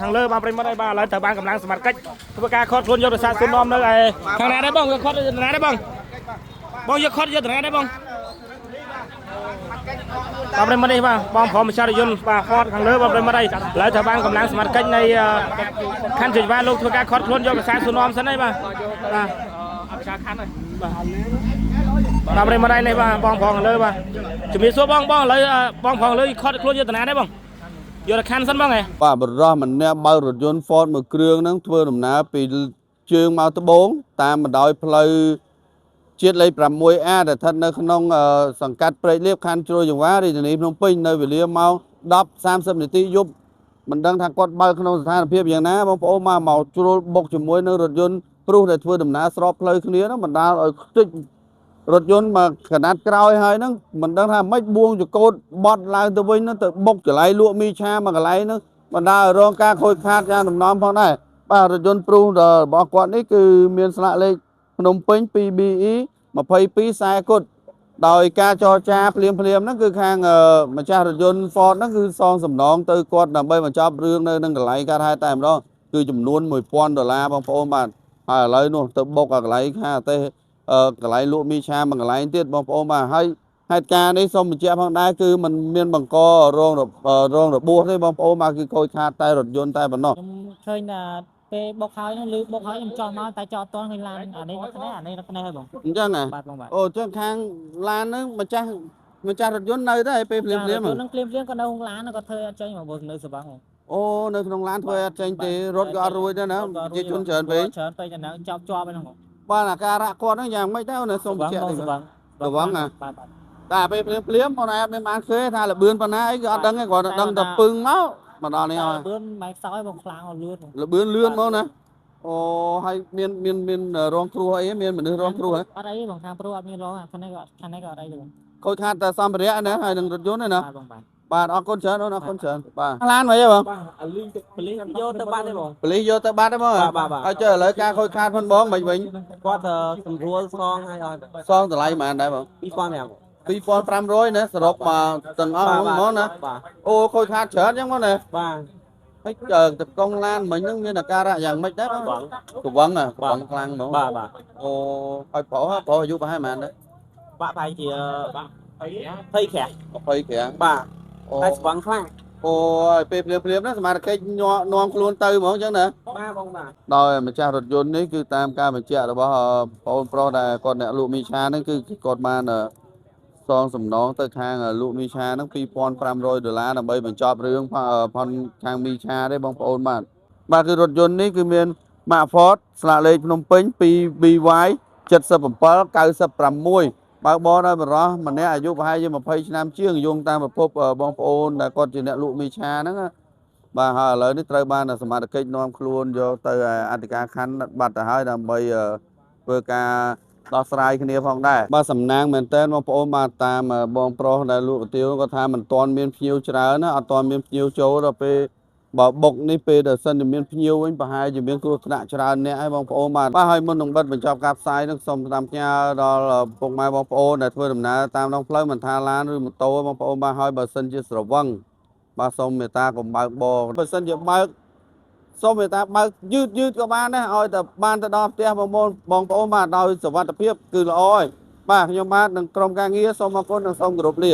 ខាងលើបាទប្រិមត្តហើយបាទឥឡូវត្រូវបានកម្លាំងសមត្ថកិច្ចធ្វើការខត់ខ្លួនយកប្រាសាទសួននាំនៅឯខាងណាដែរបងយកខត់យកណាដែរបងបងយកខត់យកណាដែរបងបាទប្រិមត្តនេះបាទបងព្រមម្ចាស់រថយន្តបាទខត់ខាងលើបាទប្រិមត្តហើយឥឡូវត្រូវបានកម្លាំងសមត្ថកិច្ចនៃខណ្ឌជ័យវ៉ាលោកធ្វើការខត់ខ្លួនយកប្រាសាទសួននាំសិនហើយបាទបាទ អភិការខណ្ឌហើយ បាទប្រិមត្តហើយនេះបាទបងផងខាងលើបាទជំរាបសួរបងបងឥឡូវបងផងលើខត់ខ្លួនយកតាណាដែរបងយកទៅខណ្ឌសិនបងហ៎ បាទបរោះម្នាក់បើករថយន្ត Ford មួយគ្រឿងហ្នឹងធ្វើដំណើរពីជើងមកត្បូងតាមបណ្ដោយផ្លូវជាតិលេខ 6A ដែលស្ថិតនៅក្នុងសង្កាត់ព្រែកលៀបខណ្ឌជ្រោយចង្វារាជធានីភ្នំពេញនៅវេលាម៉ោង10:30នាទីយប់មិនដឹងថាគាត់បើកក្នុងស្ថានភាពយ៉ាងណាបងប្អូនមកមកជ្រុលបុកជាមួយនឹងរថយន្តព្រុសដែលធ្វើដំណើរស្របផ្លូវគ្នាហ្នឹងបណ្ដាលឲ្យខ្ទេចរថយន្តមកកណាត់ក្រោយហើយហ្នឹងមិនដឹងថាម៉េចបួងចកោតបត់ឡើងទៅវិញហ្នឹងទៅបុកកន្លែងលក់មីឆាមកកន្លែងហ្នឹងបណ្ដាលឲ្យរងការខូចខាតយ៉ាងដំណំផងដែរបាទរថយន្តព្រុសរបស់គាត់នេះគឺមានស្លាកលេខភ្នំពេញ 2BE 22ខ្សែគុតដោយការចរចាភ្លាមភ្លាមហ្នឹងគឺខាងម្ចាស់រថយន្ត Ford ហ្នឹងគឺសងសំណងទៅគាត់ដើម្បីបញ្ចប់រឿងនៅនឹងកន្លែងកើតហេតុតែម្ដងគឺចំនួន1000ដុល្លារបងប្អូនបាទហើយឥឡូវនោះទៅបុកអាកន្លែងខាងប្រទេសកន្លែងលក់មីឆាមួយកន្លែងទៀតបងប្អូនបាទហើយហេតុការណ៍នេះសូមបញ្ជាក់ផងដែរគឺมันមានបង្ករងរងរបួសទេបងប្អូនបាទគឺខូចខាតតែរថយន្តតែប៉ុណ្ណោះ ខ្ញុំឃើញថាពេលបុកហើយហ្នឹងលឺបុកហើយខ្ញុំចោះមកតែចោះអត់ទាន់ឃើញឡានអានេះនៅនេះអានេះនៅនេះហើយបង អញ្ចឹងហ៎ បាទបងបាទ អូអញ្ចឹងខាងឡានហ្នឹងម្ចាស់ម្ចាស់រថយន្តនៅទេពេលភ្លាមភ្លាម ហ្នឹងភ្លាមភ្លាមក៏នៅក្នុងឡានក៏ធ្វើអត់ចេញមកនៅសវឹង អូនៅក្នុងឡានធ្វើអត់ចេញទេរត់ក៏អត់រួចដែរណាប្រជាជនច្រើនពេក ច្រើនពេកតែហ្នឹងចប់ជាប់ហ្នឹង បាទអាការៈគាត់ហ្នឹងយ៉ាងម៉េចដែរណាសូមបញ្ជាក់តិច សវឹង សវឹងហ៎ បាទបាទ តែពេលភ្លាមភ្លាមបងឯងអត់មានបានឃើញថាលបឿនប៉ុណ្ណាអីគឺអត់ដឹងទេគ្រាន់តែដឹងតែពឹងមកមកដល់នេះហើយ លឿនម៉ែខ្សោយបងខ្លាំងលឿន លបឿនលឿនមកណាអូហើយមានមានមានរងគ្រោះអីមានមនុស្សរងគ្រោះហ៎ អត់អីបងខាងប្រូអត់មានរងខាងនេះក៏ខាងនេះក៏អត់អីទេបង ខូចខាតតែសម្ភារៈណាហើយនឹងរថយន្តណា បាទបងបាទ បាទអរគុណច្រើនអូនអរគុណច្រើនបាទឡានមកអីបង បាទអាលីងទៅប៉ូលីសយកទៅបាត់ទេបង ប៉ូលីសយកទៅបាត់ទេបង បាទបាទបាទ ហើយចុះឥឡូវការខូចខាតផងបងមិនវិញ គាត់សម្រួលសងឲ្យអត់ សងតម្លៃប៉ុន្មានដែរបង 2500 2500ណាសរុបមកទាំងអស់ហ្មងណា បាទ អូខូចខាតច្រើនចឹងមកណា បាទ ហើយតកងឡានមិញហ្នឹងមានអាការៈយ៉ាងម៉េចដែរបងកវឹងហ៎កវឹងខ្លាំងហ្មង បាទបាទ អូហើយប្រុសហ៎ប្រុសអាយុប្រហែលប៉ុន្មានដែរ បាក់បែកជា20ក្រាស់ 20ក្រាស់ បាទ អូ តែស្វឹងខ្លាំង អូហើយពេលភ្លាមភ្លាមណាសមាជិកនាំខ្លួនទៅហ្មងចឹងណា បាទបងបាទ ដោយម្ចាស់រថយន្តនេះគឺតាមការបញ្ជាក់របស់បងប្រុសដែលគាត់អ្នកលក់មីឆាហ្នឹងគឺគាត់បានសងសំណងទៅខាងលក់មីឆាហ្នឹង2500ដុល្លារដើម្បីបញ្ចប់រឿងផនខាងមីឆាទេបងប្អូនបាទបាទគឺរថយន្តនេះគឺមានម៉ាក Ford ស្លាកលេខភ្នំពេញ 2BY 7796បើកបរដោយបរោះម្នាក់អាយុប្រហែលជា20ឆ្នាំជាងយោងតាមប្រភពបងប្អូនដែលគាត់ជាអ្នកលក់មីឆាហ្នឹងណាបាទហើយឥឡូវនេះត្រូវបានសមត្ថកិច្ចនាំខ្លួនយកទៅអធិការខណ្ឌបាត់ទៅហើយដើម្បីធ្វើការដោះស្រាយគ្នាផងដែរបាទសំណាងមែនតើបងប្អូនបាទតាមបងប្រុសដែលលក់កាទៀវគាត់ថាមិនទាន់មានភ្ញៀវច្រើនណាអត់ទាន់មានភ្ញៀវចូលដល់ពេលបើបុកនេះពេលដែលសិនជាមានភ្ញៀវវិញប្រហែលជាមានគ្រោះថ្នាក់ច្រើនអ្នកហើយបងប្អូនបាទបាទហើយមុននឹងបិទបញ្ចប់ការផ្សាយនឹងសូមតាមផ្ញើដល់ពុកម៉ែបងប្អូនដែលធ្វើដំណើរតាមដងផ្លូវមិនថាឡានឬម៉ូតូបងប្អូនបាទហើយបើសិនជាស្រវឹងបាទសូមមេត្តាកុំបើកបរបើសិនជាបើកសូមមេត្តាបើកយឺតយឺតក៏បានដែរឲ្យតែបានទៅដល់ផ្ទះបងប្អូនបងប្អូនបាទដោយសុវត្ថិភាពគឺល្អហើយបាទខ្ញុំបាទនិងក្រុមការងារសូមអរគុណនិងសូមគោរពលា